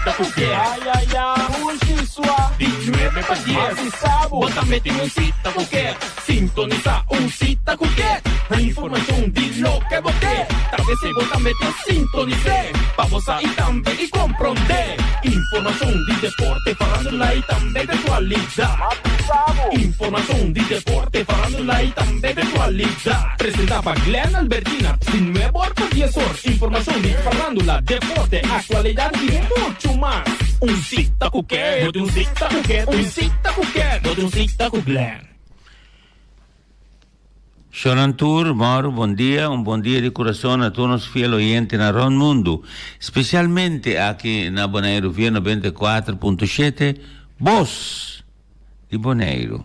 sita ku ke. Di nuebe pa dies, bo tambe tin un sita ku ke. Sintonisá un sita ku ke. Informashon di loke bo ke. Ta p'esei bo tambe ta sintonis'é. Pa bo sa i tambe i komprondé. Informashon di deporte, farándula i tambe di aktualidat. Informashon di deporte, farándula i tambe di aktualidat. Presentá pa Glenn Albertina, di nuebe or pa dies or. Informashon di farándula, deporte, aktualidat i muchu mas. Un sita ku ke. Bo tin un sita ku ke. Un sita ku ke. Bo tin un sita ku Glenn. Shonan tur, mòru, bon dia, un bon dia di kurason na tur nos fiel oyentenan rònt mundu, spesialmente aki na Boneiru via 94.7, Bos di Boneiru.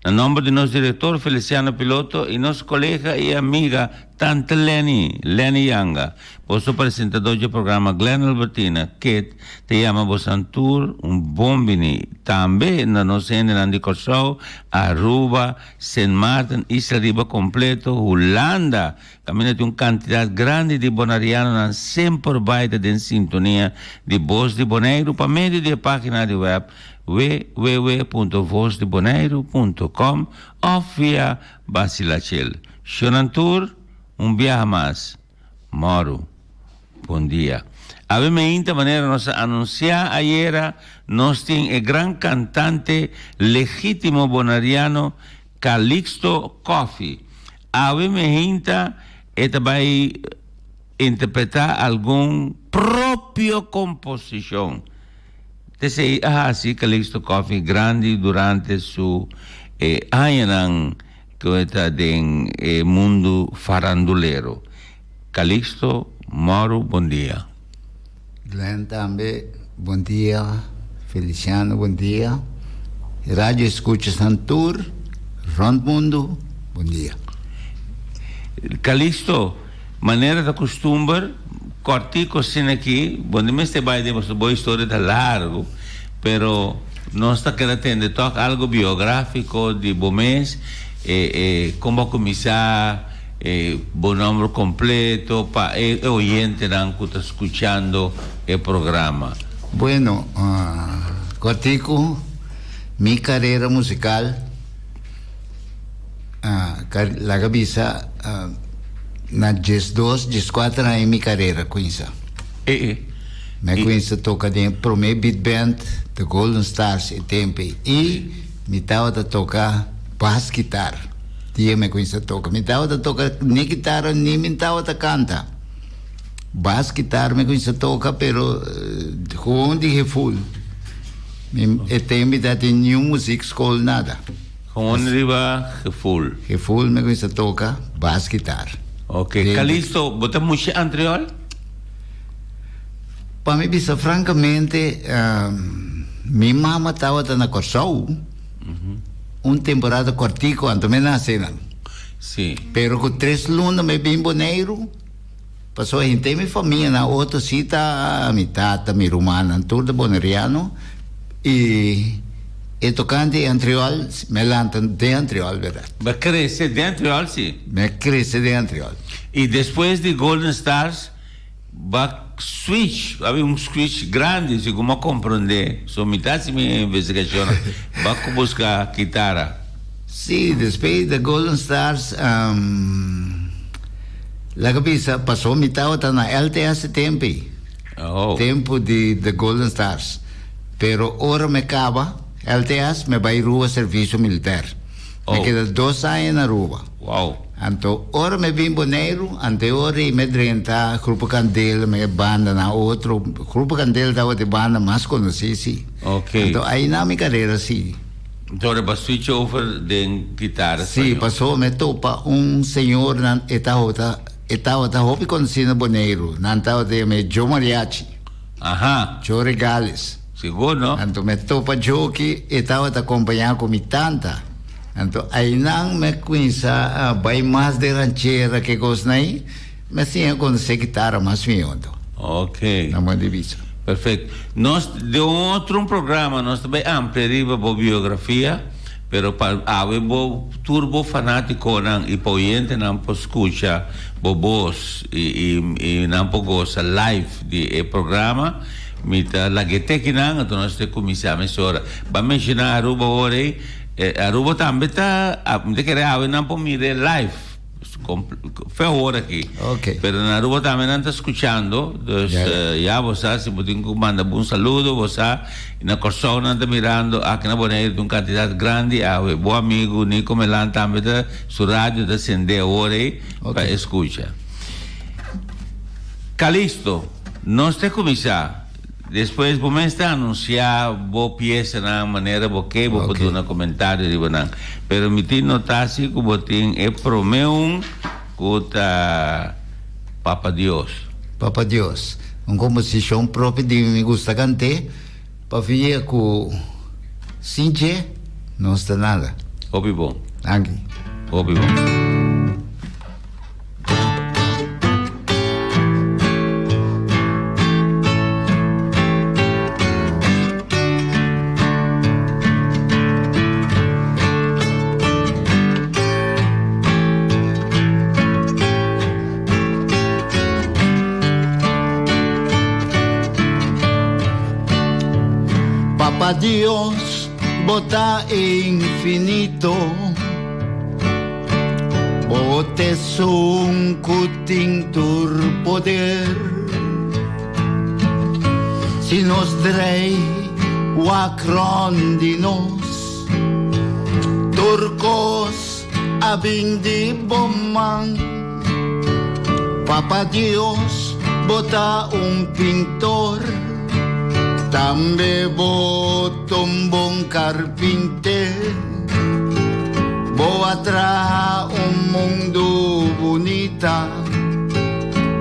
Na nòmber di nos direktor Feliciano Piloto i nos kolega i amiga Tante Lenny, Lenny Yanga, boso presentadó dje programa Glenn Albertina, Kit, ta yama bosan tur un bon bini. Tambe na nos hendenan di Kòrsou, Aruba, Sint Maarten, Isla Riba kompleto, Hulanda, kaminda tin un kantidat grandi di bonarianonan semper bai ta den sintonia di Bos di Boneiru pa medio di e página di wèb www.vosdiboneiru.com òf via Basilachel. Shonan tur, un biaha mas, mòru. Bon dia. Awe meinta manera nos a anuncia ayera nos tin e gran cantante legitimo bonariano Calixto Coffie. Awe meinta e ta bay interpreta algun propio composicion. T'esey a haci Calixto Coffie grandi durante su e añanan cu e ta den e mundo farandulero. Calixto Moro bon dia. Glenn tambe bon dia, Feliciano bon dia, radio escuchasnan tur rond mundo bon dia. Calixto, manera ta custumber, cortico asina aki, bo no mester bai den pasobra bo historia ta largo, pero nos ta keda tende toch algo biografico di bo mes, e e con bo a cuminsa, E bo nomber completo pa e oyentenan cu ta scuchando e programa. Bueno, Cortico, mi carera musical laga bisa na diesdos, diescuater aña mi carera cuinsa. Mi a cuinsa toca den e prome big band, The Golden Stars e tempo ei. Y mi tabata toca bas guitar. Dia mi a cuminsa toca. Mi tabata toca ni guitarra ni mi tabata canta. Bas guitarra mi a cuminsa toca pero gewoon di gevoel. Mi e tempo mi ta tin niun muziekschool nada. Gewoon riba gevoel. Gevoel mi a cuminsa toca bas guitarra. Ok. Calisto, bo ta mucha antriol? Pa mi bisa francamente mi mama tabata na Corsou. Un temporada cortico anto mi nace nan. Sí. Pero cu tres luna mi bin Boneiru, pasobra henter mi famia nan otro si ta mi tata, mi rumannan tur ta boneriano y e tocante e Antriol mi a lanta den Antriol berdad. Bo a crece den Antriol si? Mi a crece den Antriol. Y despues di Golden Stars B'a switch, a bin un switch grandi, segun m'a comprende, so mi ta haci mi investigacionnan, b'a cu busca kitara. Sí, despues di Golden Stars, laga bisa, paso mi tabata na LTS tempo ei, tempo di The Golden Stars, pero ora mi caba LTS mi bai Aruba servicio militar. Mi keda dos aña na Aruba. Wow. Anto ora mi bin Boneiru, ante ora ei mi drenta Grupo Candela, mi e banda na otro, Grupo Candela tabata e banda mas konosí si. Ok. Anto ainan mi karera sigui. Anto ora bo a switch over den kitara spañó. Si, pasobra mi topa un señor nan e tabata e tabata hopi konosí na Boneiru, nan tabata yam'é Joe Mariachi. Aha. Joe Regales. Sigur no. Anto mi topa Joe ki e tabata kompañá ku mi tanta. Anto einan mi a kuminsá bai mas den ranchera ke kosnan ei, mi a siña konosé kitara mas mihó anto. Ok. Na modo di bisa. Perfecto. Nos den un otro un programa nos ta bai amplia riba bo biografia, pero pa awe bo tur bo fanaticonan y pa oyentenan por scucha bo bos y y nan por gosa live di e programa. Mi ta lag'é te kinan, anto nos ta kuminsá mesora. Bo a menshoná Aruba awor ei. Aruba tambe ta, mi ta kere awe nan por mir'é live, fe awor aki. Pero na Aruba tambe nan ta skuchando, dus ya bo sa si bo tin ku manda bo un saludo, bo sa. Na Kòrsou nan ta mirando, aki na Boneiru tin un kantidat grandi awe. Bo amigu Nico Melan tambe ta, su radio ta sendé awor ei pa e skucha. Calisto, Nos ta kuminsá. Despues bo mes ta anunsiá bo piesanan manera bo ke, bo por duna komentario riba nan. Pero mi tin notá si ku bo tin e promé un ku ta Papa Dios. Papa Dios, un komposishon propio di mi gusta kant'é, pafia ku sin dje nos ta nada. Hopi bon. Danki. Hopi bon. Papa Dios, bo ta infinito. Bo t'esun ku tin tur poder. Si nos drei wak rond di nos, tur kos a bin di bo man. Papa Dios, bo ta un pintor, tambe bo t'un bon karpinter. Bo a traha un mundu bunita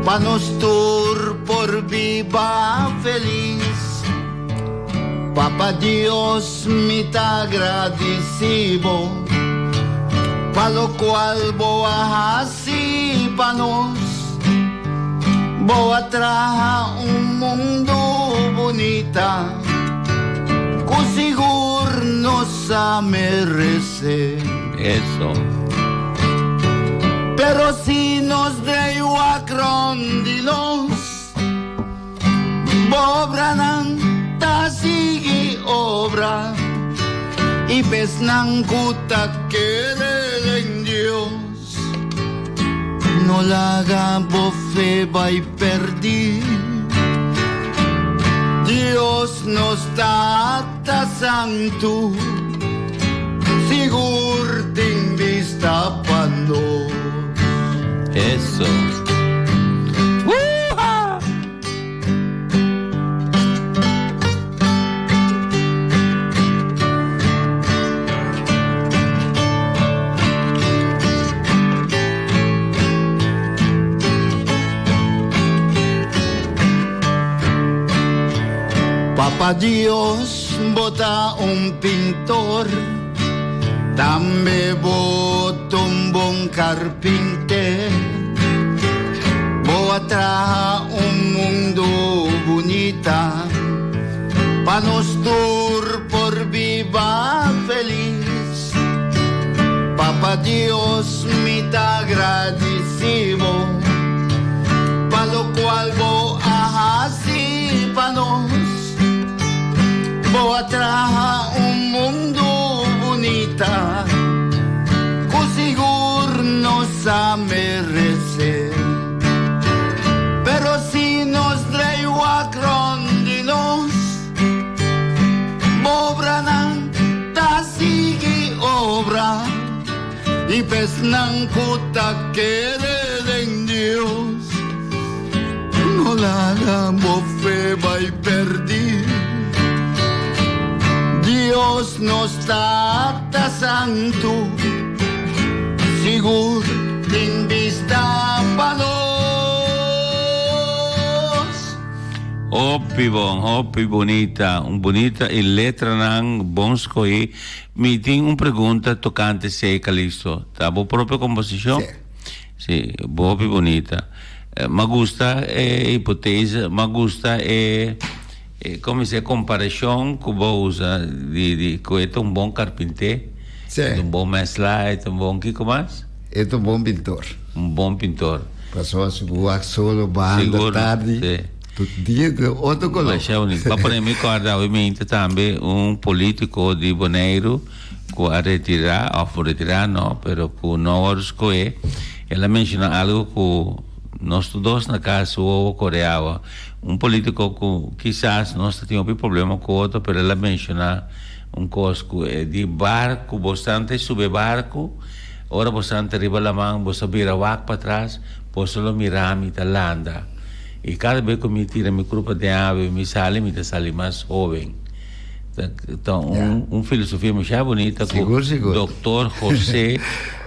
pa nos tur por biba felis. Papa Dios mi ta gradisi bo pa lokual bo a hasi pa nos. Bo a traha un mundu bunita ku sigur nos Sa merece. Eso. Pero si nos drei wak rond di nos, bo obranan ta sigui obra, i p'esnan ku ta kere den Dios, no laga bo fe bai perdí. Dios nos ta. Ta santu, sigur tin bista pa nos. Eso. Wuha! Papa Dios, bo ta un pintor, tambe bo ta un bon carpinter. Bo a traha un mundo bunita, pa nos tur por biba feliz. Papa Dios, mi ta gradici bo, pa locual bo a haci pa nos. Bo a traha un mundu bunita ku sigur nos a meresé. Pero si nos drei wak rònt di nos, bo obranan ta sigui obra i p'esnan ku ta kere den Dios. No laga bo fe bai perdí. Dios nos Tata Santu sigur tin bista pa nos. Hopi bon, hopi bunita, un bunita y letranan bon scogi. Mi tin un pregunta tocante esey, Calixto. Ta bo propio composicion? Sí. Sí, hopi bunita. M'a gusta e hipotese, m'a gusta e, como dice, e comparacion cu bo usa di, di cu e ta un bon carpinté, Sí. e ta un bon mezcla, e ta un bon kico mas? E ta un bon pintor. Un bon pintor. Pasobra si bo wak solo banda Sigur, tardi. sí. Tur dia ta otro koló. Masha bunita. Pa pone mi kòrda obviamente tambe un polítiko di Boneiru ku a retirá, òf retirá no, pero ku no a wòrdu skohé. El a menshoná algu ku nos tur dos na kas wowo kore awa. Un polítiko ku kisas nos ta tin hopi problema ku otro, pero el a menshoná un kos ku e di barku, bosnan ta sube barku, ora bosnan ta riba laman, boso a bira wak patras, boso lo mira mi ta landa. I kada bes ku mi tira mi kurpa den awa i mi sali, mi ta sali mas hoben. Ta ta un un filosofia masha bunita ku Sigur, sigur. Doktor José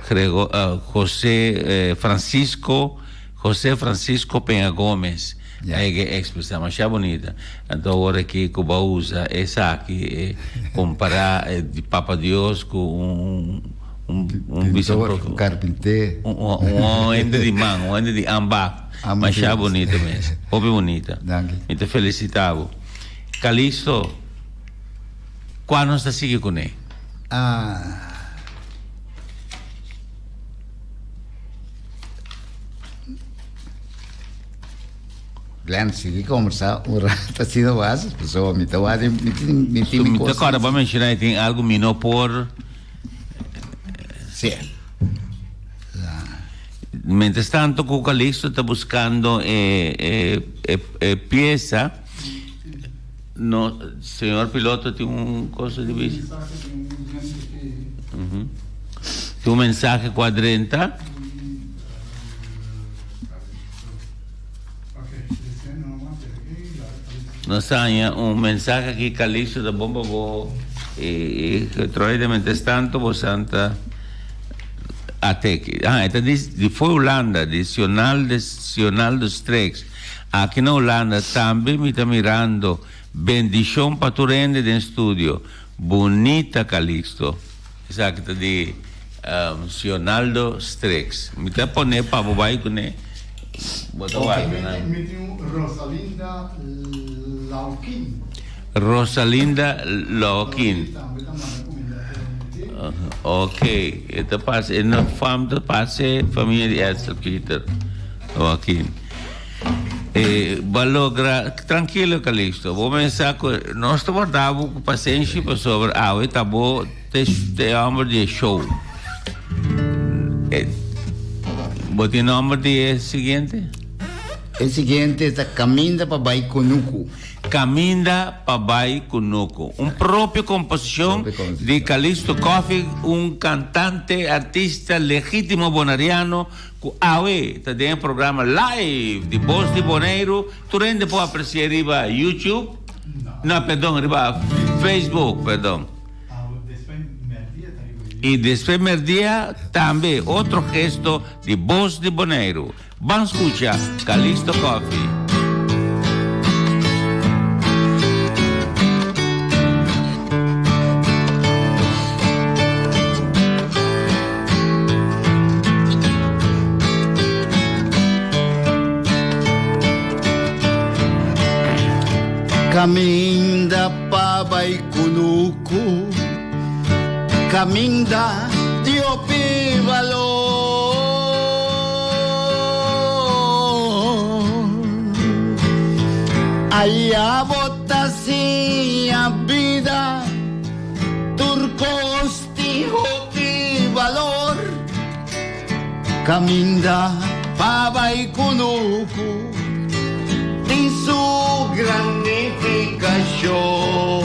Grego José Francisco José Francisco Peña Gómez a yega e ekspresá. Masha bunita. Anto awor aki ku bo a usa esaki e kompará di Papa Dios ku un un un Pintor, un karpinté. Un un hende di man, un hende di ambacht. Masha bunita mes. Hopi bunita. Danki. Mi ta felicita bo. Calisto, cua nos ta sigui cune? Ah. Glenn, sigui conversa un rato asina was, pasobra mi ta wak mi tin mi tin mi Mi ta cosnan. corda bo a menciona y tin algo mi no por. Sí. Mientras tanto cu Calixto ta buscando e e e pieza, no, señor piloto tin un cosa di bisa? Tin un mensahe cu a drenta? Nos a haña un mensahe aki, Calixto ta bon pa bo e e Getroide, mientras tanto bo santa. Ateki. Ah, e ta di di for Hulanda, di Sionalde Sionaldo Streeks. Aki na Hulanda tambe mi ta mirando bendishon pa tur hende den studio. Bunita Calixto. Esaki ta di Sionaldo Streeks. Mi ta pone pa bo bai kuné. Bo ta warda nan. Mi tin un Rosalinda Laukin. Rosalinda Laukin. Tambe ta manda kuminda te. Ok, e ta pasa, e no fam ta pasa e famia di Edsel Peter Joaquin. E ba logra, trankilo Calixto, bo mensa ku nos ta warda bo ku pasenshi pasobra awe ta bo te te homber di e show. E, bo tin nomber di e siguiente? E siguiente ta Caminda pa bai Kunuku. Caminda pa bai Kunuku. Un propio composicion di Calixto Coffie, un cantante, artista legitimo bonariano cu awe ta den e programa live di Bos di Boneiru. Tur hende por aprecia riba YouTube? No, perdon, riba Facebook, perdon. Y despues merdia tambe otro gesto di Bos di Boneiru. Ban scucha Calixto Coffie. Caminda pa bai cunucu, caminda di hopi balor. Aya bo ta siña bida, tur cos tin hopi balor. Caminda pa bai cunucu tin su gran nificacion.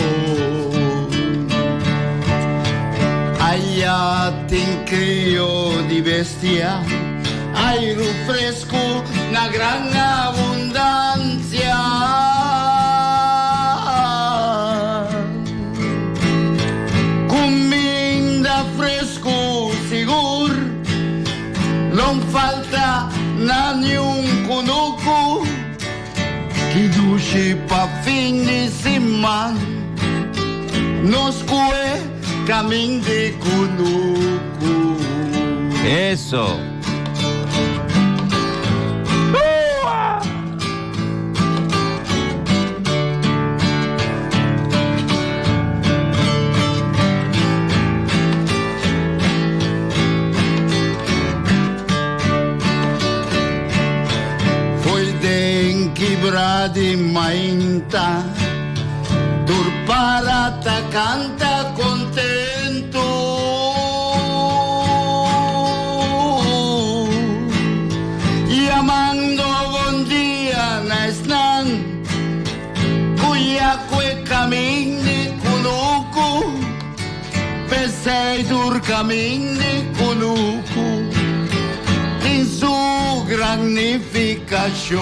Aya tin crio di bestia, airu frescu na gran abundancia. Cuminda frescu sigur, non falta na niun cunucu. Ki dushi pa fin di siman nos ku e kamin di kunuku. Eso. Foi den ki. kibra di mainta, tur para ta kanta kontentu. Yamando bon dia na esnan ku ya kue kamin di kunuku. P'esei tur kamin di kunuku tin su gran nifikashon.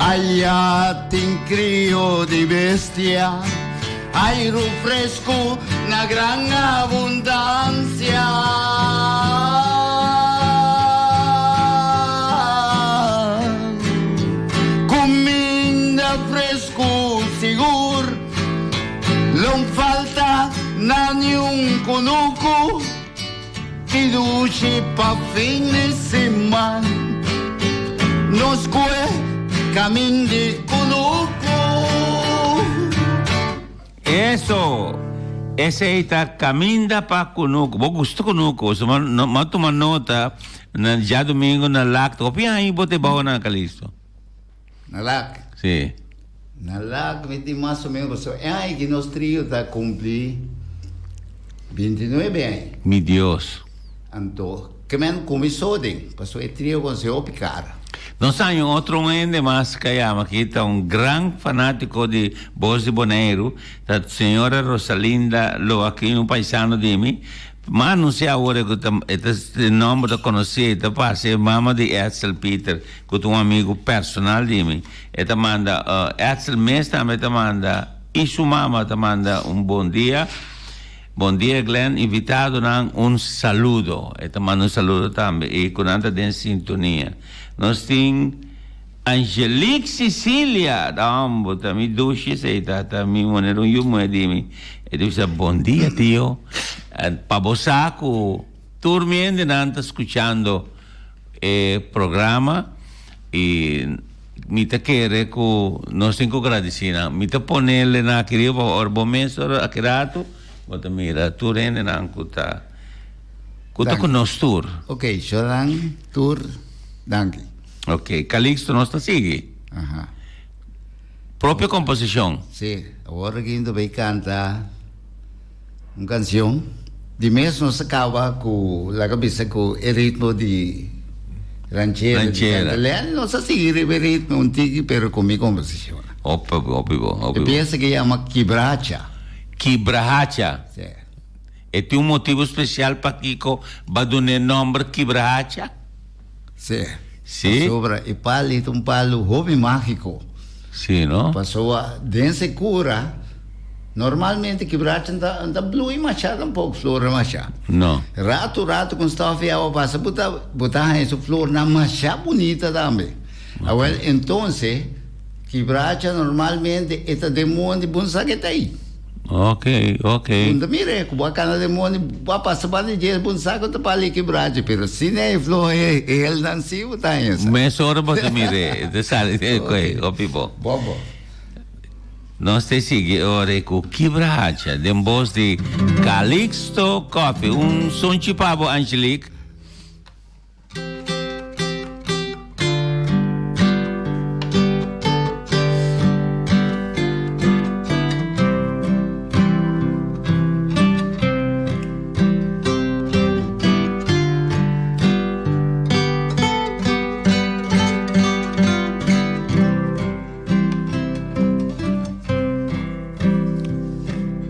Aya tin krio di bestia, airu fresku na gran abundansia. Kuminda fresku sigur lo n falta na niun kunuku ki dushi pa fin di siman nos kue kamin di kunuku. Eso! Esei ta kaminda pa kunuku. Bo gusta kunuku, so m'a tuma nota na djadumingu na Lac. Hopi aña bo ta e bao na Calisto? Na Lac? Si. Na Lac mi tin mas o menos pasobra e aña ki nos trio ta cumpli 29 aña. Mi Dios. Anto ke men cuminsó den pasobra e trio con se hopi cara. Nos haña un otro hende mas ka yama aki ta un gran fanatico di Bos di Boneiru ta señora Rosalinda Loaquin un paisano di mi. M'a anuncia awor e cu ta e ta e nomber ta conoci e ta parce e mama di Edsel Pieter cu ta un amigo personal di mi. E ta manda Edsel mes tambe ta manda y su mama ta manda un bon dia. Bon dia Glenn, invitadonan un saludo. E ta manda un saludo tambe y cu nan ta den sintonia. Nos tin Angelique Cecilia, hombo ta mi dushi esey ta, ta mi manera un yu muhe di mi. E ta bisa bon dia tio, pa bo sa cu tur mi hendenan ta scuchando e programa y mi ta kere cu nos tin cu gradici nan. Mi ta ponele nan aki riba pa ora bo mes ora aki rato bo ta mira tur hendenan cu ta cu ta cu nos tur. Ok, Shoran tur danki. Ok, Calixto nos ta sigui. Aha. Propio composicion. Si, awor aki ta bay canta un cancion. Di mes nos a caba cu, laga bisa cu e ritmo di ranchera. Ranchera. Di nos a sigui riba e ritmo un tiki, pero cu mi composicion. Hopi, hopi bo, hopi bo. E pieza ke yama Kibracha. Kibracha. Si. E tin un motibo special pakico ba duna e nomber Kibracha? Sí. Sí. Pasobra e palu ta un palu hopi mágiko. Sí, no? Pasobra den sekura, normalmente kibracha no ta, no ta blui mashá tampoko, flor mashá. No. Ratu ratu ku stòf i awa pasa, bo ta, bo ta haña su flornan mashá bunita tambe. Awèl, entonces, kibracha normalmente e ta den mondi, bo no sa ke ta ei. Ok, ok. Bo ta mira ku bo a kana den mondi, bo a pasa banda dje, bo no sa ku ta pali kibracha, pero si na e flor e helnan si bo ta haña sa. Mesora bo ta mir'é, e ta sali den e hopi bo. Bo bo. Nos ta sigui e ora ei ku Kibracha den bos di Calixto Coffee. Un sunchi pa bo, Angelique.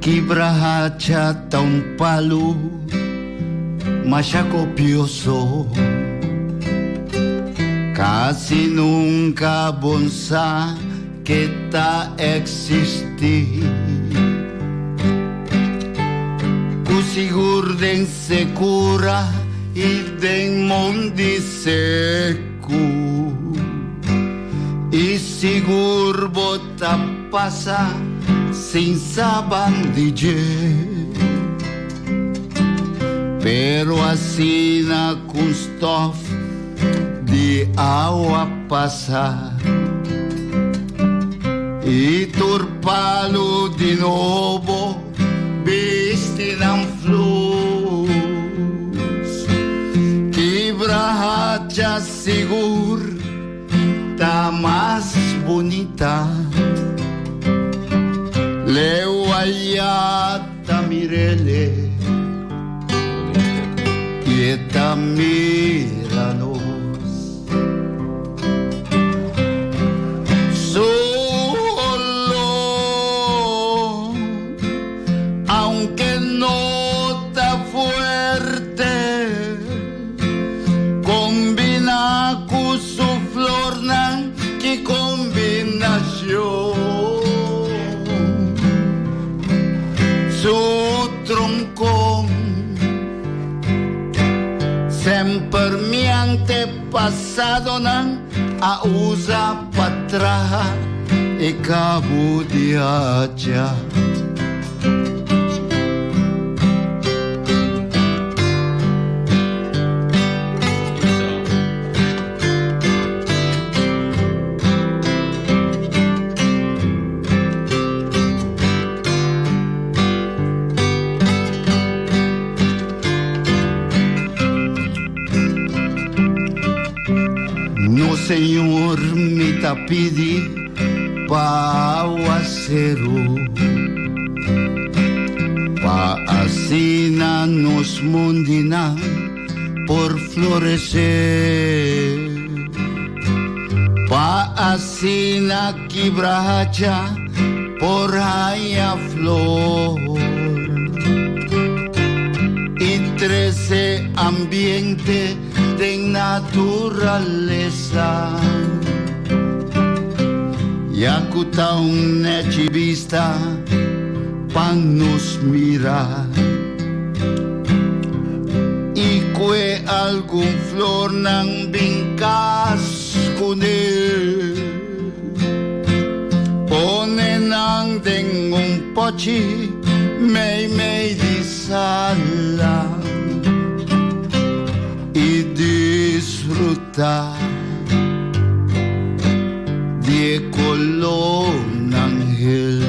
Kibra hacha ta un palu masha copioso Casi nunca bon sa que ta existi Cu sigur den secura y den mondi secu Y sigur bo ta pasa sin sa bandi dje. Pero asina c'un stof di awa pasa y tur palu di nobo bisti nan flus. Kibra hacha. bida sigur ta mas bunita. Leu aya ta mirele i e ta mira nos. Su oló, aunke no ta fuerte, combina cu su flornan, ki combinacion. Su troncon semper mi antepasadonan a usa pa traha e cabo di hacha. No Señor mi ta pidi pa awaseru pa asina nos mundinan por floresé pa asina kibracha por haña flor i trese ambiente den naturalesa. Ya ku ta un nechi bista pa nos mira i kue algun flornan bin kas kuné. Pone nan den un pochi mei mei di sala i disfruta di e kolónan hel.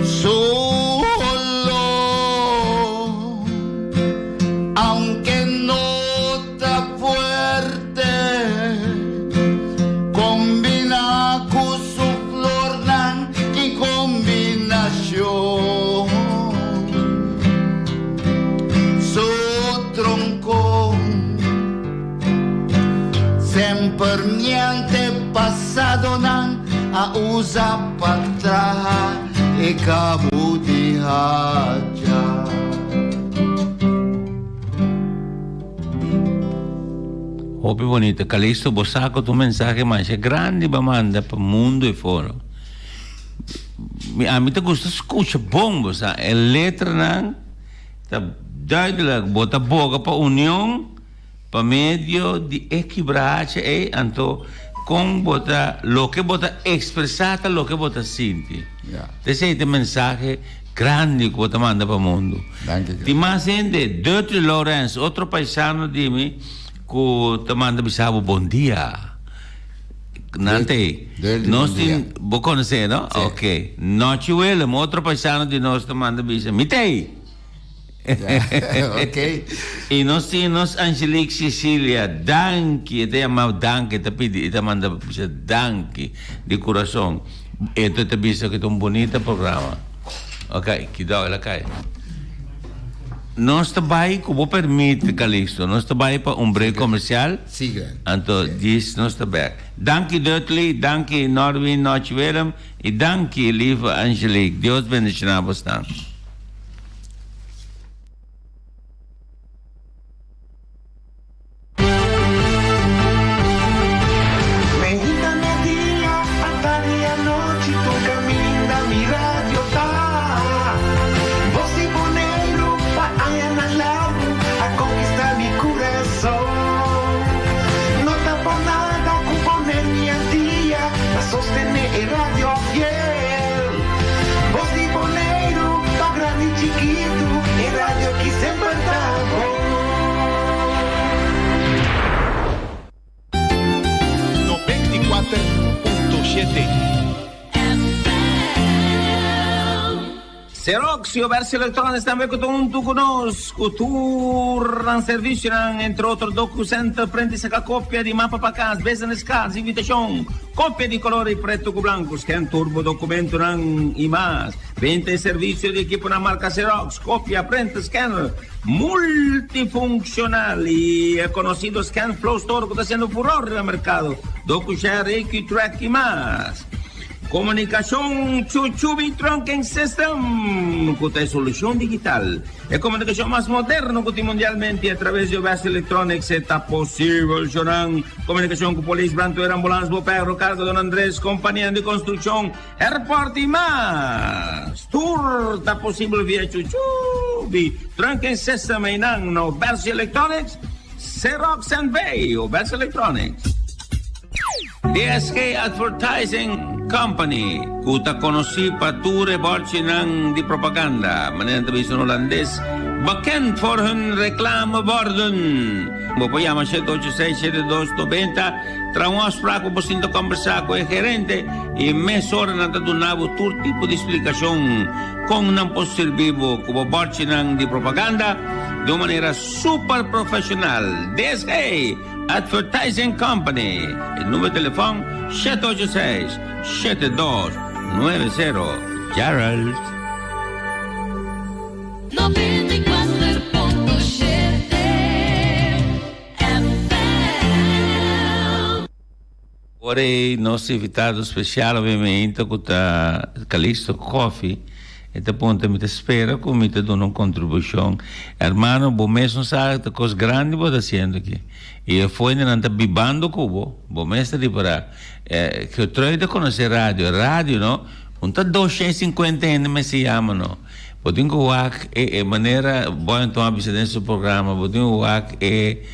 Su oló, aunke no ta fuerte, combina cu su flornan, ki combinacion. Su troncon, semper mi antepasadonan a usa pa traha e cabo di hacha. Hopi bonito. Calixto, bo sa cu ta un mensahe masha grandi bo a manda pa mundo e foro. Mi, ami ta gusta scucha bon, bo sa. E letranan ta duidelijk. Bo ta boga pa union pa medio di e kibrahacha ey, anto con bo ta, loke bo ta expresa ta loke bo ta sinti. Ja. Esey ta e mensahe grandi cu bo ta manda pa mundo. Danki, Tin mas hende, Dutry Lawrence, otro paisano di mi cu ta manda bisa bo bon dia. Nan ta ey. Dutry, Nos bon dia. tin, bo conoce no? Sí. Ok. Nochi Willem, otro paisano di nos ta manda bisa, mi ta ey. Ok. Y nos tin nos Angelique Cecilia, danki, e ta yama danki, e ta pidi, e ta manda bisa danki di curason. E ta bisa cu ta un bunita programa. Ok, kidao el a cay. Nos ta bay, cu bo permit, Calixto, nos ta bay pa un break comercial. Sí, Glenn. Anto djis nos ta bek. Danki Dudley, danki Norwin Nochi Willem y danki lieve Angelique. Dios bendiciona bosnan. Xerox y Obersi Electronics tambe cu ta hunto cu nos cu tur nan servicionan, entre otro DocuCenter, print y saca copia di mapa pa cas, business cards, invitacion, copia di color y preto cu blanco, scan tur bo documentonan y mas. Venta y servicio di equiponan marca Xerox, copia, printer, scanner multifuncional y e conocido ScanFlow Store cu ta haciendo furor riba mercado, DocuShare, AQTrack y mas. Komunikashon Chuchubi Trunking System ku ta e solushon digital, e komunikashon mas moderno ku tin mundialmente a traves di Obes Electronics e ta posibel shonan komunikashon ku polis, brandweer, ambulans, boperro, karga Don Andres, kompanianan di konstrukshon, airport i mas. Tur ta posibel via Chuchubi Trunking System einan na Obes Electronics, Xerox NV, Obes Electronics. DSK Advertising Company, ku ta konosí pa tur e bòrchinan di propaganda, manera nan ta bisa na hulandes, bekend voor hun reclameborden. Bo por yama 786 7290, traha un afspraak pa bo sinta kòmbersá ku e gerente i mesora nan ta duna bo tur tipo di splikashon kon nan por sirbi bo ku bo bòrchinan di propaganda di un manera super profeshonal. DSK Advertising Company. E numero di telefon 786 7290. Gerald. 94.7 FM. Ora ei nos invitado special obviamente cu ta Calixto Coffie e ta puntra mi ta spera cu mi ta duna un contribucion. Hermano bo mes no sa ta cos grandi bo ta haciendo aki y e fuentenan ta bibando cu bo, bo mes ta ripara. Geertruid ta conoce radio, radio no un ta 250 hende mester yama no. Bo tin cu wak e manera Boy Anton a bisa den su programa bo tin cu wak e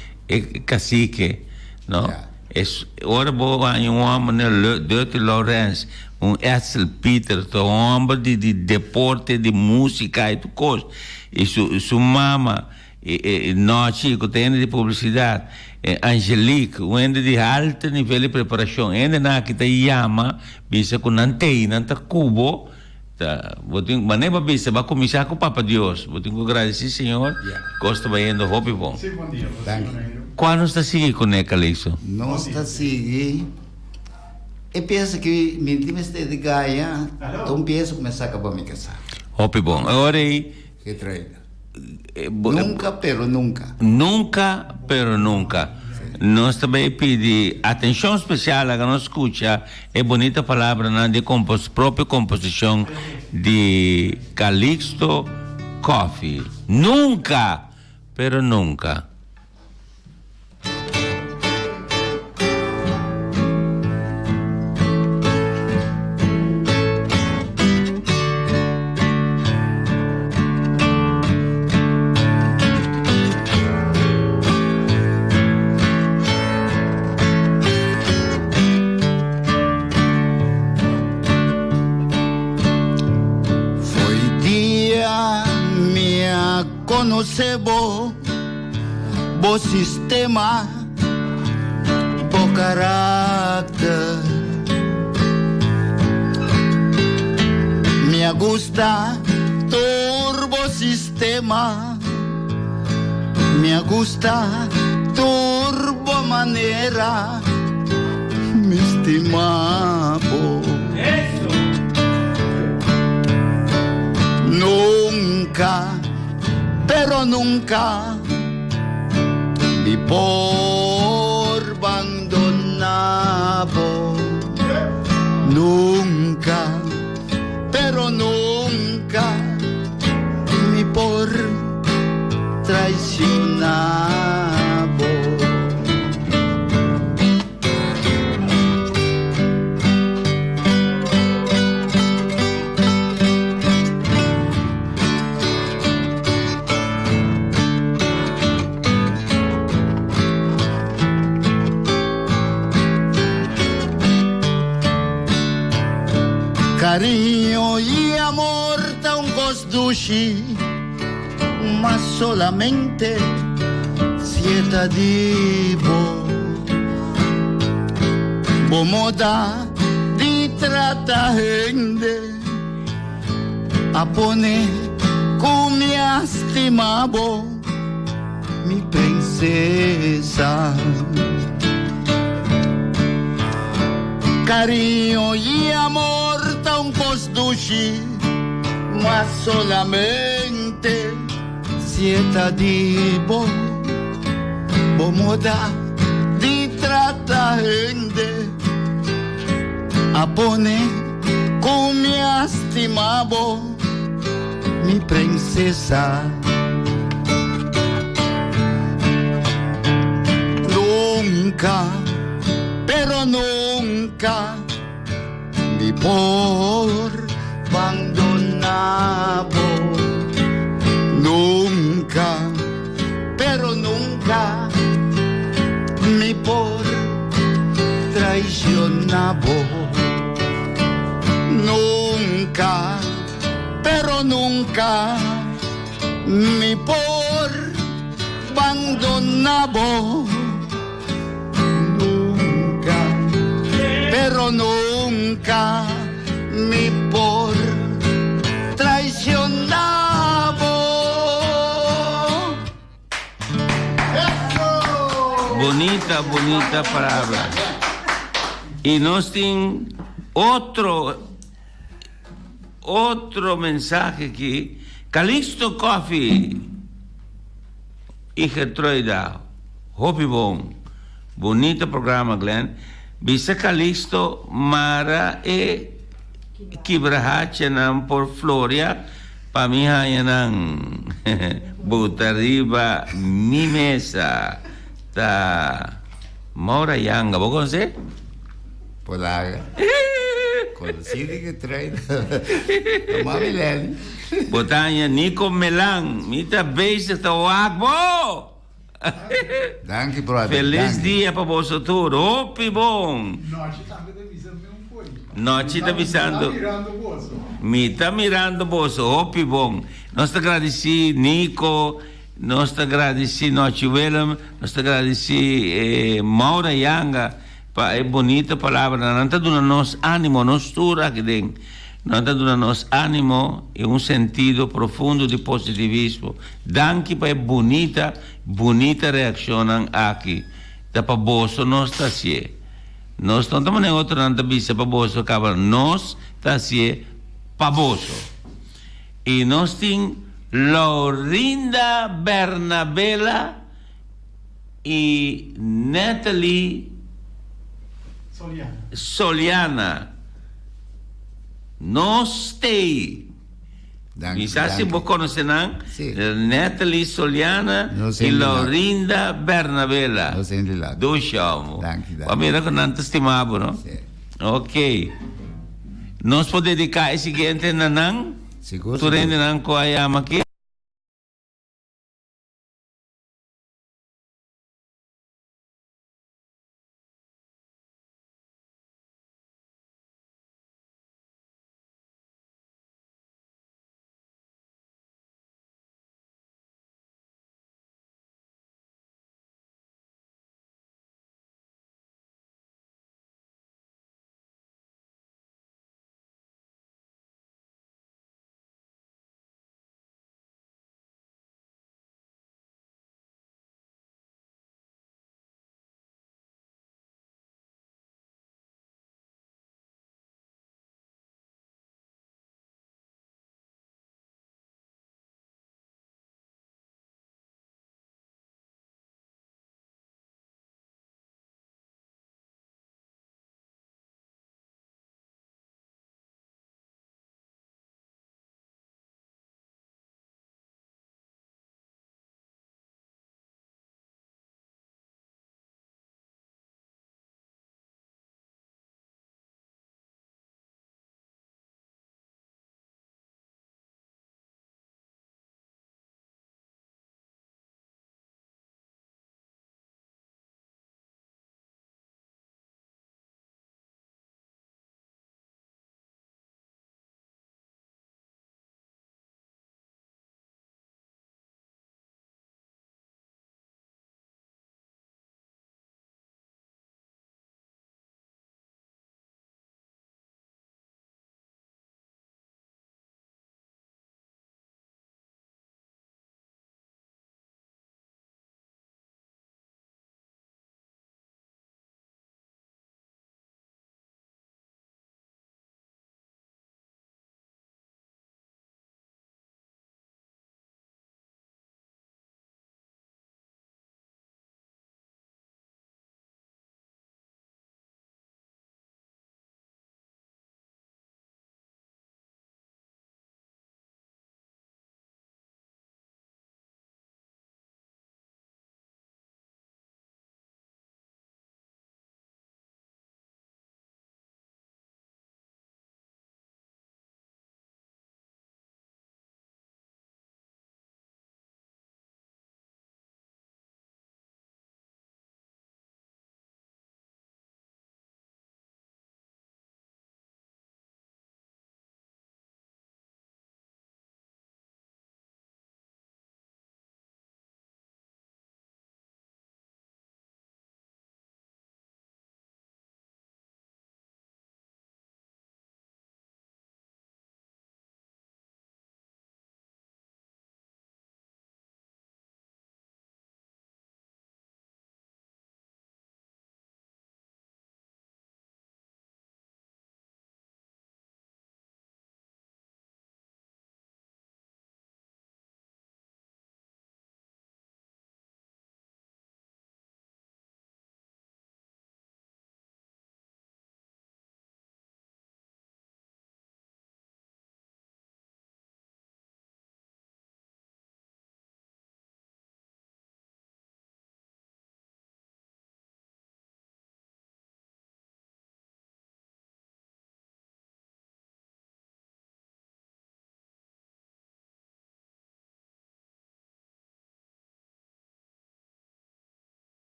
cacique no. Es ora bo haña un hòmber manera Dirty Lawrence, un Edsel Peter, ta un hòmber di di deporte, di músika i tur kos. I su su mama, e Nochi ku ta hende di publisidat, e Angelique, un hende di alto nivel di preparashon. Hendenan aki ta yama bisa ku nan t'ei, nan ta ku bo. Ta, bo tin, manera bo a bisa, bo a kuminsá ku Papa Dios. Bo tin ku gradisí Señor, kos ta bayendo hopi bon. Sí, bon dia, Pastor Danki. Bonaire. Kua nos ta sigui kuné, Calixto? Nos ta sigui. E piensa ki mi tin mester di gaya, ta un piensa ku mi a saka pa mi kasá. Hopi bon. E ora ei. Ke traida. Nunka pero nunka. Nunka pero nunka. Nos ta bay pidi atencion special laga nos scucha e bonita palabranan di propio composicion di Calixto Coffie. Nunka pero nunka. Foi dia mi a conoce bo. Bo sistema, bo karakter. Mi a gusta tur bo sistema, mi a gusta tur bo manera, mi stima bo. Nunca. Pero nunca mi por bandona bo. Nunca, pero nunca mi por traiciona bo. Cariño y amor ta un cos dushi, ma solamente si e ta di bo. Bo moda di trata hende. A pone ku mi a stima bo, mi prinsesa. Kariño i amor ta un kos dushi, ma solamente si e ta di bo. Bo moda di trata hende a pone ku mi a stima bo, mi prinsesa. Nunka, pero nunka mi por bandona bo. Nunka, pero nunka mi por traiciona bo. Nunka, pero nunka mi por bandona bo. Nunka, pero nunka mi por traiciona bo. Bunita, bunita palabra. I nos tin otro otro mensahe aki. Calixto Coffee i Gertruida, hopi bon. Bunita programa Glenn. Bisa Calixto mara e kibrahachanan por floria pa mi haña nan buta riba mi mesa. Ta Maura Yanga, bo conoce? Polaga. Conocí di Gertruida. Mami Lely. Bo ta haña Nico Melan. Mi ta bezig ta wak bo! Danki brother. Feliz Danki. dia pa boso tur. Hopi bon. Nochi tambe ta bisa mi un koi. Nochi ta bisando. Mi ta mirando boso. Mi ta mirando boso. Hopi bon. Nos ta gradisí Nico, nos ta gradisí Nochi Willem, nos ta gradisí eh, Maura Yanga pa e bonito palabranan. Nan ta duna nos ánimo, nos tur aki den. Nan ta duna nos ánimo i un sentido profundo di positivismo. Danki pa e bunita, bunita reakshonnan aki. Ta pa boso nos ta hasié. Nos no ta manera otronan ta bisa pa boso kaba, nos ta hasié pa boso. I nos tin Laurinda Bernabela i Natalie Soliana. No stay. Danki, Mi sa si danki. bo conoce nan. Sí. Natalie Soliana No sé i di lak. Laurinda Bernabela. No sé di lak. Dushi homo. Danki, danki. Bo a mira cu nan ta stima bo, no? Sí. Ok. Nos por dedica e siguiente na nan? Sigur, Tur sigur. hendenan cu a yama aki.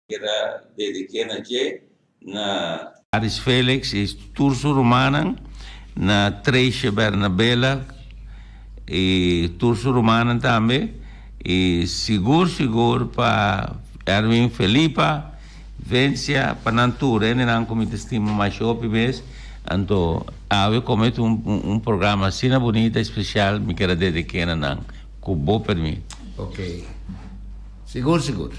Kier a dediké na dje na. Aris Felix i tur su rumannan, na Treisha Bernabela i tur su rumannan tambe, i sigur sigur pa Erwin Felipa, Vencia, pa nan tur hendenan ku mi ta stima masha hopi mes. Anto awe komo e ta un programa asina bunita i spesial mi kier a dediké na nan, ku bo permit. Ok. Sigur sigur.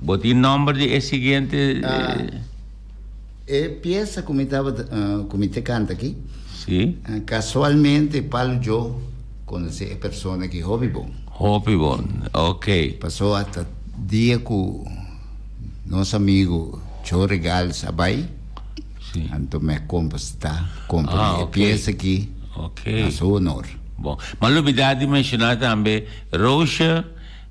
Bo tin nomber di e siguiente? E pieza ku mi tabata ku mi te kanta aki. Si. Kasualmente Palo Joe konosé e persona aki hopi bon. Hopi bon, ok. Pasó ata dia ku nos amigu Joe Regales a bai. Sí. Anto me compa sta compra Ah, e ok. pieza aki Ok. na su honor. Bon. M'a lubida di menciona tambe Roosje,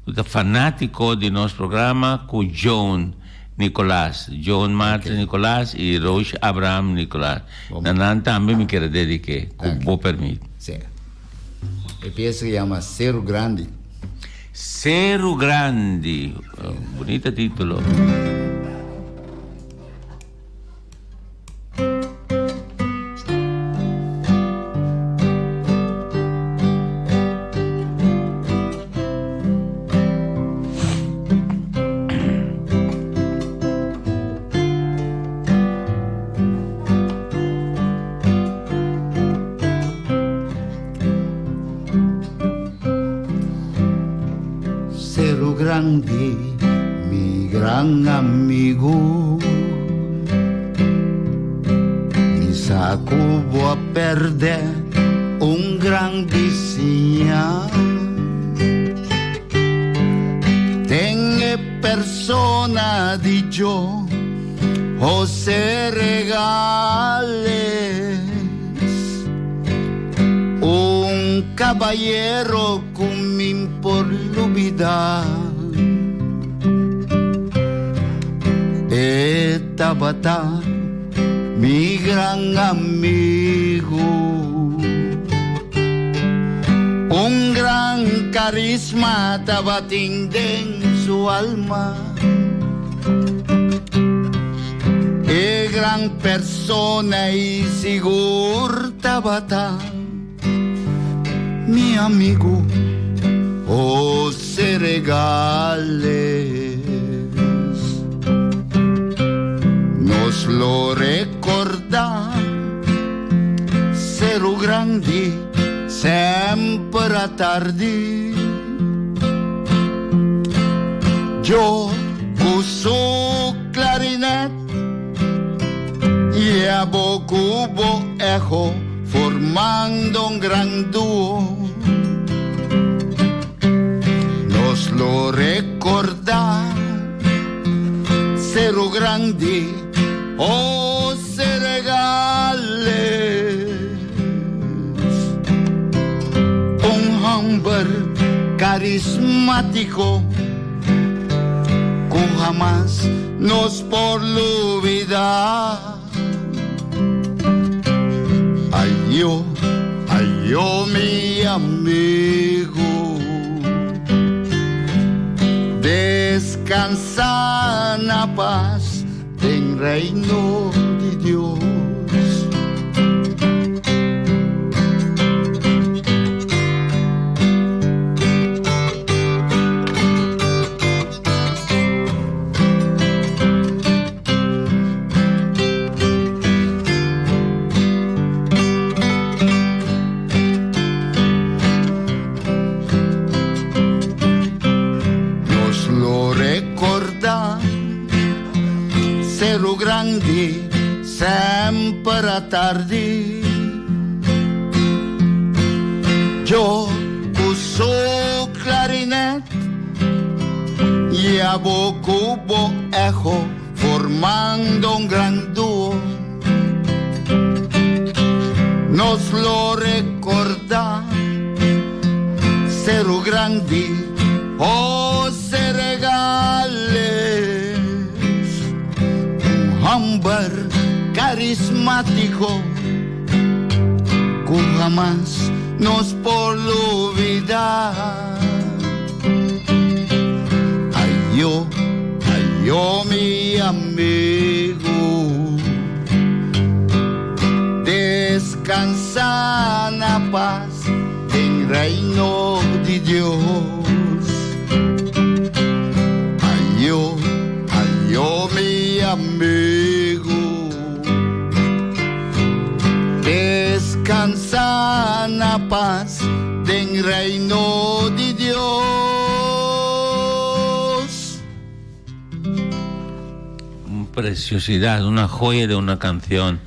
cu ta fanatico di nos programa, cu Joan Nicolas. Joan Martin Ok. Nicolas y Roosje Abraham Nicolas. Bon. Na nan tambe mi kier a dedique, cu Danki. bo permit. Sí. E pieza yama Cerro Grandi. Cerro Grandi. Bunita titulo. Cerro Grandi, mi gran amigo. Mi sa ku bo a perde un gran bisiña. Den e persona di Joe José Regales. Un caballero ku mi'n por lubida. E tabata mi gran amigo. Un gran carisma tabatin den su alma. E gran persona y sigur tabata mi amigo José Regales. Nos lo recorda Cerro Grandi semper atardi. Joe cu su clarinet y abo cu bo echo formando un gran dúo. Nos lo recorda Cerro Grandi, José Regales. Un homber carismático cu hamas nos por lubida. Ayo, ayo mi amigo, descansa na paz den reino di Dios. Nos lo recorda Cerro Grandi semper atardi. Joe cu su clarinet y abo cu bo echo formando un gran dúo. Nos lo recorda Cerro Grandi, José Regales, un homber carismático cu hamas nos por lubida. Ayo, ayo mi amigo, descansa na paz den reino di Dios. Ayo, ayo mi amigo, descansa na paz den reino di Dios. Un preciosidad, una joya de una canción.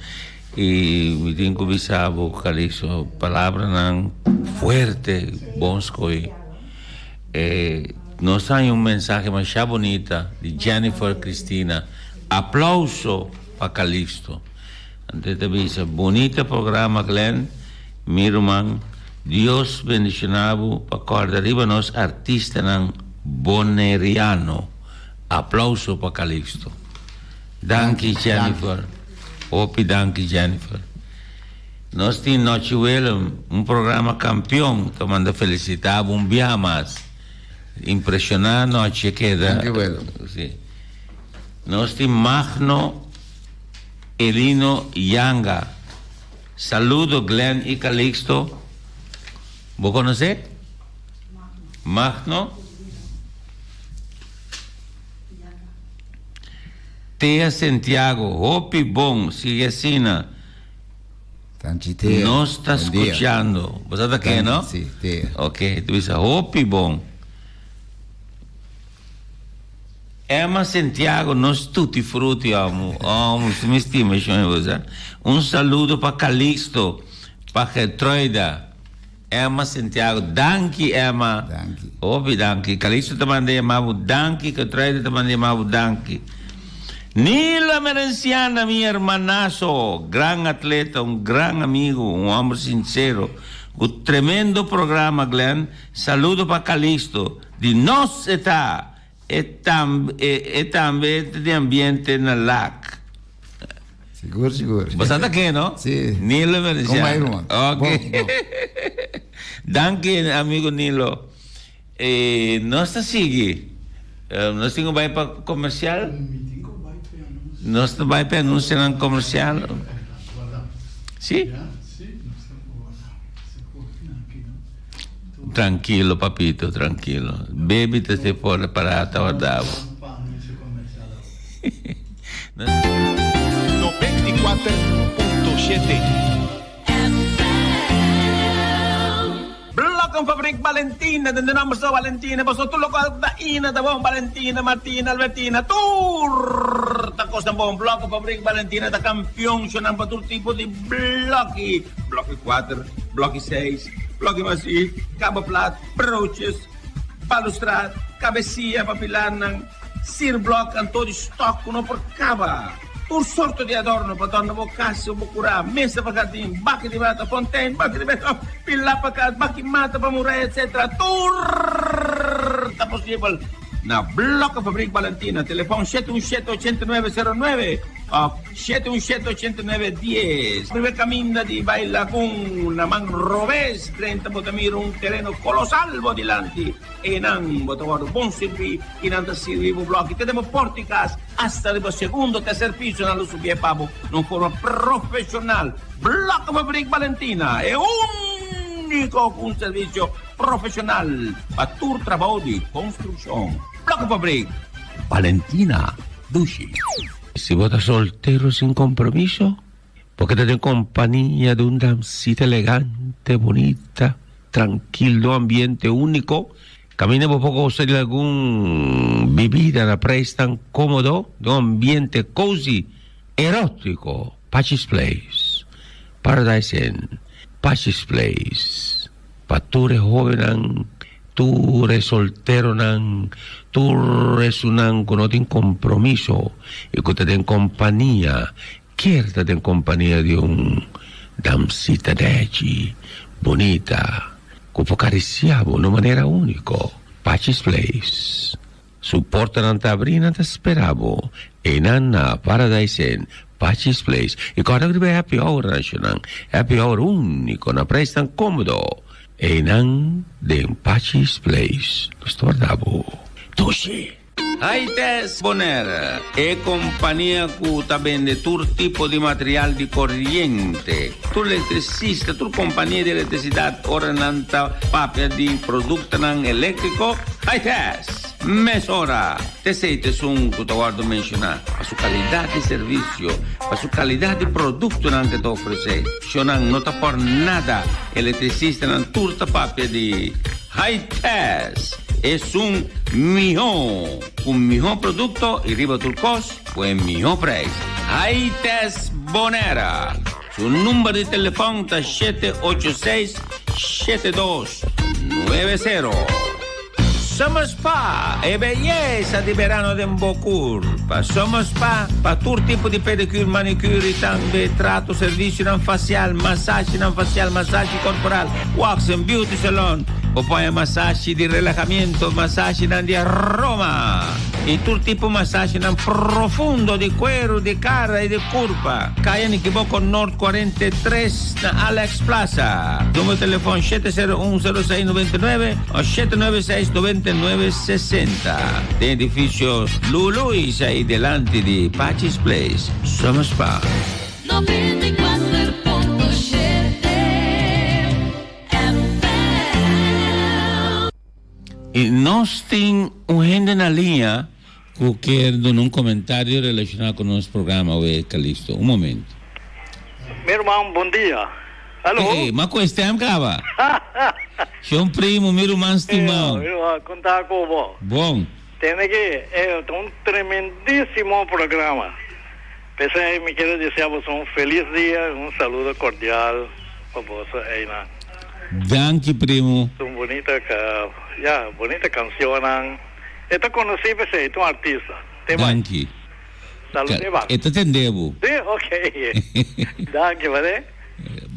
Y mi tin cu bisa bo, Calixto, palabranan fuerte, bon scogi. Eh, nos haña un mensahe masha bonita di Jennifer Cristina. Aplauso pa Calixto. Anto e ta bisa, Bonita programa Glenn, mi ruman, Dios bendiciona bo pa corda riba nos artistanan Boneriano. Aplauso pa Calixto. Danki Jennifer. Hopi danki Jennifer. Nos tin Nochi Willem, un programa campeon, ta manda felicita bo un biaha mas. Impresiona Nochi a keda. Danki Willem. Si. Nos tin Magno Elino Yanga. Saludo Glenn y Calixto. Bo conoce? Magno. Tea Santiago, hopi bon, sigui asina. Tanchi Tea. Nos ta Bon dia. scuchando. Bo sa ta ken, no? Si, Tea. Ok, tu bisa hopi bon. Emma Santiago, nos tutti frutti, amo. Amo, mi stima, shon, bo sa. Un saludo pa Calixto, pa Gertruida. Emma Santiago, danki Emma. Danki. Hopi danki. Calixto ta manda yama bo danki, Gertruida ta manda yama bo danki. Nilo Merenciana, mi hermanazo, gran atleta, un gran amigo, un homber sincero, cu tremendo programa Glenn. Saludo pa Calixto, di nos e ta, e tambe e tambe ta di ambiente na Lac. Sigur, sigur. Bo sa ta ke, no? Sí. Nilo Veneciano. Kon bai, ruman? Ok. Bon, bon. Danki, amigo Nilo. Eh, nos ta sigui. Eh, nos tin ku bai pa komersial? Nos ta bai pa anunsionan komersial? Sí? Trankilo, papito, trankilo. Baby ta se for para ta warda bo. 94.7. Blokkenfabriek Valentina, den de nomber so Valentina, paso tur loke ta ina ta bon, Valentina, Martina, Albertina, tur ta kosnan bon. Blokkenfabriek Valentina ta kampion shonan pa tur tipo di blokki, blokki kuater, blokki seis, blokki bashí, kaba plat, broodjes, balustrad, kabesia pa pilarnan. Sierblok anto di stok ku no por kaba. Tur sorto di adorno pa dòrna bo kas o bo kurá, mesa pa hardin, baki di mata, fontein, baki di beton, pilá pa kas, baki mata pa muraya, etc. Tur ta posibel na Blokkenfabriek Balentina. Telefòn shete un shete ochenta i nuebe sero nuebe òf shete un shete ochenta i nuebe dies. Primer kaminda di bai Lagun na man robes drenta bo ta mira un tereno kolosal bo dilanti. Einan bo ta wòrdu bon sirbí i nan ta sirbi bo blòki te den bo pòrta di kas asta riba segundo, terser piso nan lo subié pa bo na un forma profeshonal. Blòkkenfabriek Balentina e úniko ku un servisio profeshonal pa tur trabou di konstrukshon. Blòkkenfabriek Balentina, dushi. Si bo ta soltero sin kompromiso, Bo keda den kompania di un damsita elegante, bunita, trankil, den un ambiente úniko. Kaminda bo por gosa di algun bibida na preis tan kómodo, den un ambiente cozy, erótiko. Pachi's Place, Paradise Inn, Pachi's Place, pa tur e hóbennan, tur e solteronan, tur esunnan ku no tin kompromiso i ku ta den kompania Kier ta den kompania di un damsita dèchi, bunita, ku por karisiá bo na un manera úniko. Pachi's Place. Su portanan ta abrí i nan ta spera bo. Einan na Paradise Inn, Pachi's Place. I kòrda ku riba e happy hour nacionan. Happy hour úniko na preisnan kómodo. Einan den Pachi's Place. Nos ta warda bo. Dushi! Haites Bonaire, e kompania ku ta bende tur tipo di material di koriente. Tur elektrisista, tur kompania di elektrisidat ora nan ta papia di produktonan eléktriko, Haites! Mesora! T'esei ta esun ku ta wòrdu menshoná pa su kalidat di servisio, pa su kalidat di produktonan ku e ta ofresé. Shonnan no ta por nada, elektrisistanan tur ta papia di Haites! Esun mihó, ku mihó produkto i riba tur kos ku e mihó preis. Haites Bonera! Su number di telefòn ta 786 7290. Summer Spa, e beyesa di berano den bo kurpa. Summer Spa pa tur tipo di pedicure, manicure i tambe trato, servisionan fasial, masashinan fasial, masashi korporal, wax en beauty salon. Bo por haña masashi di relahamiento, masashinan di aroma i tur tipo masashinan profundo di kueru, di kara i di kurpa. Kaya Nikiboko Noord 43 na Alex Plaza. Numero di telefon 701 06 99 o 796 99 60. Den edifisio Luluis ai delanti di Pachi's Place. Summer Spa. 94.7 FM. I nos tin un hende na liña ku kier duna un komentario relashoná ku nos programa awe, Calixto. Un momento. Mi ruman, bon dia. Alo? Hey, ma ku e stem kaba? Shon primo, mi ruman stimao. Mi ruman, kon ta ku bo? Bon. Tende ki e ta un tremendisimo programa. P'esei mi kier a desea boso un felis dia i un saludo kordial pa boso einan. Danki primo. Un bunita, ya, bunita kansionnan. E ta konosí p'esei, e ta un artista. Te bai. Danki. Salud te bai. E ta tende bo. Sí, ok. Danki, bale.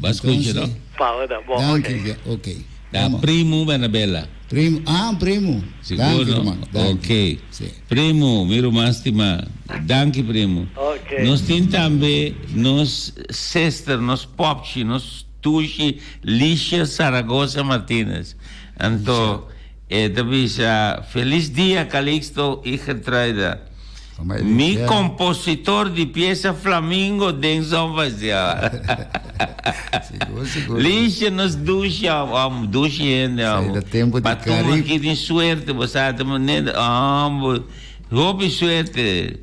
Ba scucha, no? Pa, da, bon, ok. Danki, ok. Da primo Bernabela. Primo, ah, primo. Sigur, Danki, no? ruman. Danki. Ok. Sí. Primo, mi ruman stima. Danki, primo. Ok. Nos tin tambe nos sister, nos popchi, nos tushi, Licia Zaragoza Martinez. Anto, E ta bisa, Felis dia Calixto y Gertruida. Mi compositor di pieza Flamingo den Songfestival. Licia nos dushi om, dushi hende om. Pa tuma aki tin suerte, bo sa ta manera om, hopi suerte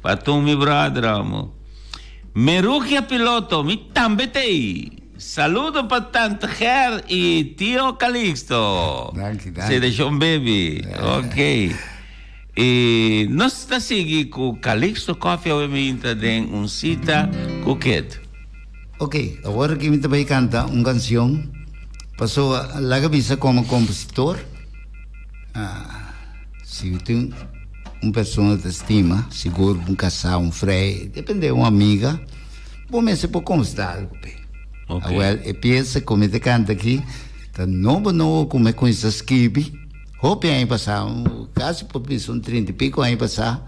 pa tuma mi brother om. Merugia Piloto, mi tambe t'ey. Saludo pa Tante Ger y Tio Calixto. Danki, danki. Seleccion Baby. Ok. Y nos ta sigui cu Calixto Coffee awe mi intra den un cita cu Kit. Ok, awor aki mi ta bay canta un cancion pasobra laga bisa como compositor si tin un persona ta stima sigur un casa un frei depende un amiga Bo mester por consta algo p'e. Ok. Awel, e pieza cu mi ta canta aki ta nobo nobo cu mi a cuminsa skibi hopi aña pasa, casi por bisa un trinta y pico aña pasa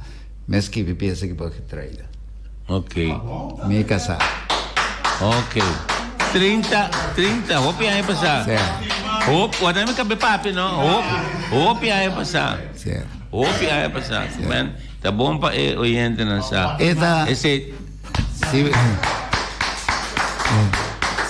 mi a skibi e pieza aki pa Getruida. Ok. Mi casa. Ok. 30, 30, hopi aña pasa. Sí. Hop, wata mi cabe papi no, hop, hopi aña pasa. Sí. Hopi aña pasa. Men, ta bon pa e oyentenan sa. E ta. Esey. Si,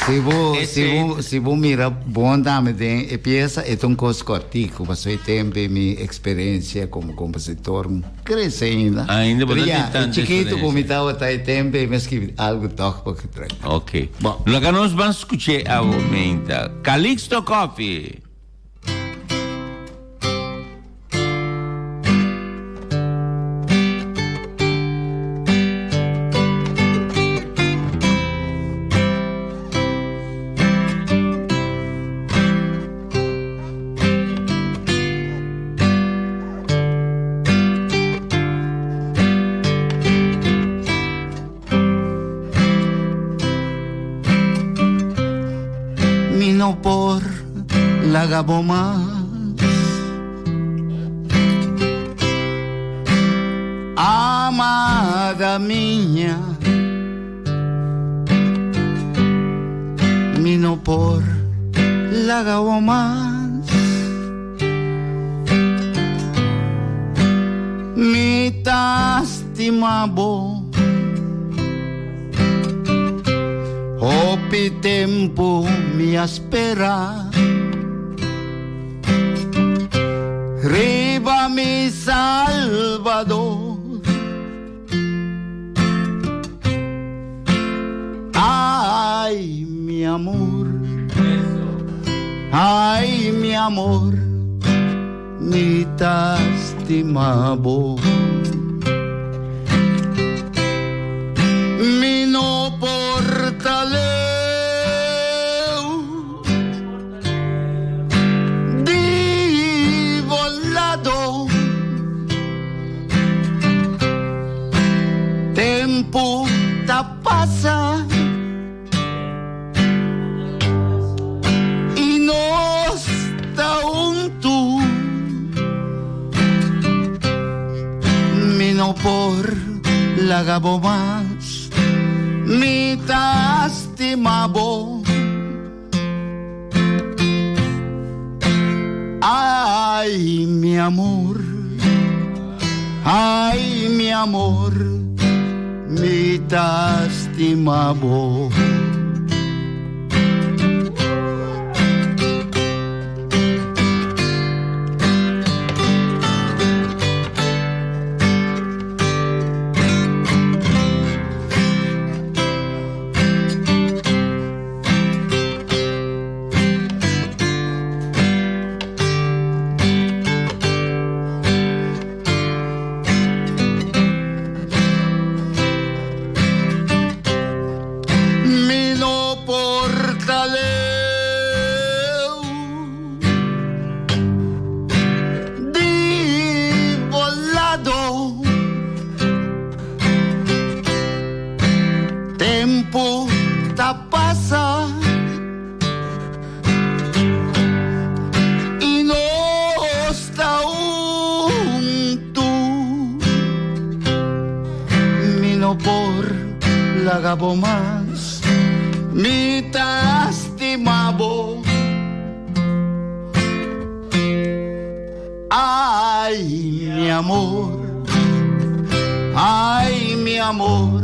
si bo, si bo, si bo mira bon tambe den e pieza, e ta un cos cortico, pasobra e tempo mi experiencia como compositor crece ainda. Ainda bo Pero no ya, tin tanto e chiquito cu mi experiencia. tabata e tempo mi a scribi algo toch pa getrek. Ok. Bon. Laga nos ban scuche awo meinta. Calixto Coffee. Mi no por laga bo mas. caminha. Mi no por laga bo mas. Mi ta stima bo. Hopi tempu mi a spera. Riba mi Salvador. Ay, mi amor. Ay, mi amor. Mi ta stima bo. Mi no por ta leu di bo lado. Tempu ta pasa i nos ta huntu. Mi no por laga bo mas, mi ta stima bo. Ay, mi amor, ay, mi amor, mi ta stima bo. Mi no por ta leu di bo lado. Tempu ta pasa i nos ta huntu. Mi no por laga bo mas, mi ta stima bo. Ay, mi amor, ay, mi amor,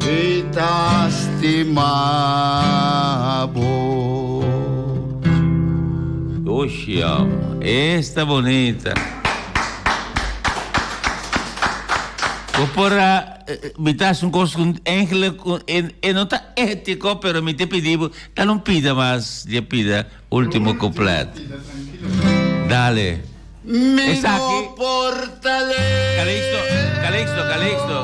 mi ta stima bo. Oshi, esta bonita. Bo por a mi ta haci un cos cu eigenlijk e no ta etico pero mi ta pidi bo ta no pida mas di e pida. Ultimo couplet. Dale. Mi Esaki. no por ta leu. Calixto, Calixto, Calixto.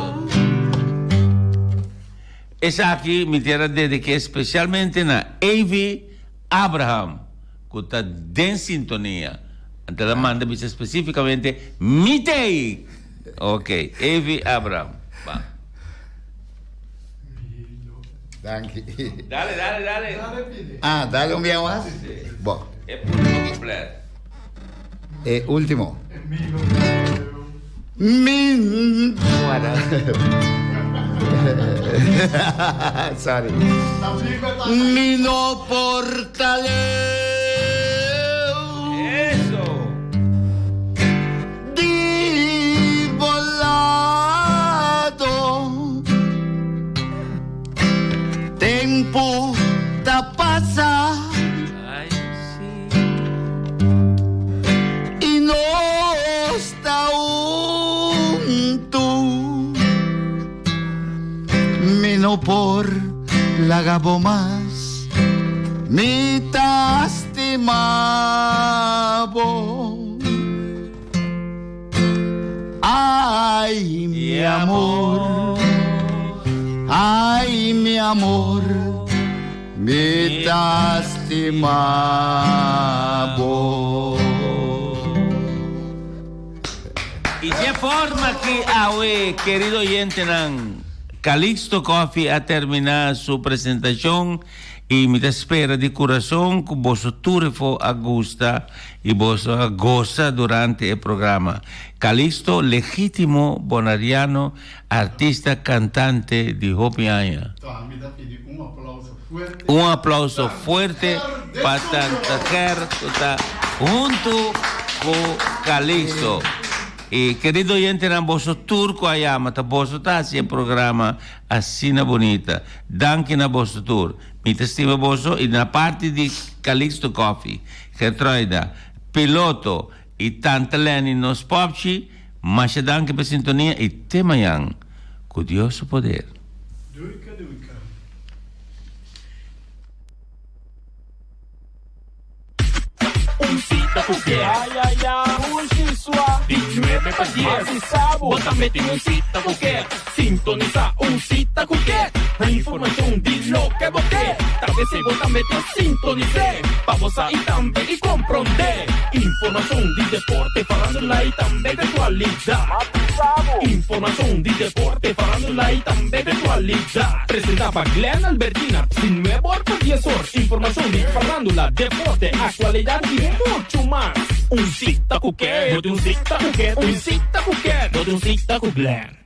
Esaki mi tera dediké specialmente na Evie Abraham cu ta den sintonia. Anto el a manda bisa specificamente mi t'ey. Ok, Evie Abraham. Ba. Danki. Dale, dale, dale. Ah, dale un biaha mas? Bo. E último couplet. E último. Min. Sorry. Mi no por ta leu. Eso. Di bo lado Tempu ta pasa I nos ta huntu Mi no por laga bo mas Mi ta stima bo Ay, mi amor, ay, mi amor, mi ta stima bo. Y dje forma ki awe, kerido oyentenan, Calixto Coffee a termina su presentacion. I mi ta spera di kurason ku boso tur efo a gusta i boso a gosa durante e programa. Calixto, legítimo bonariano, artista kantante di hopi aña. Mi ta pidi un aplauso fuerte. Un aplauso fuerte pa Tanta Ger ku ta huntu ku Calixto. I kerido oyentenan boso tur ku a yama ta boso ta hasi e programa asina bunita. Danki na boso tur. Mi ta stima boso i na parti di Calixto Coffee, Gertruida, Piloto i Tanta Lenny nos popchi, masha danki pa sintonia i te mañan. Ku Dios su poder. Duika duika. Un sita ku ke. Di nuebe pa dies. Bo tambe tin un sita ku ke. Sintonisá un sita ku ke. Informashon di loke bo ke. Ta p'esei bo tambe ta sintonis'é. Pa bo sa i tambe i komprondé. Informashon di deporte, farándula i tambe di aktualidat. Informashon di deporte, farándula i tambe di aktualidat. Presentá pa Glenn Albertina, di nuebe or pa dies or. Informashon di farándula, deporte, aktualidat i muchu mas. Un sita ku ke, bo tin un sita ku ke, un sita ku ke, bo tin un sita ku Glenn.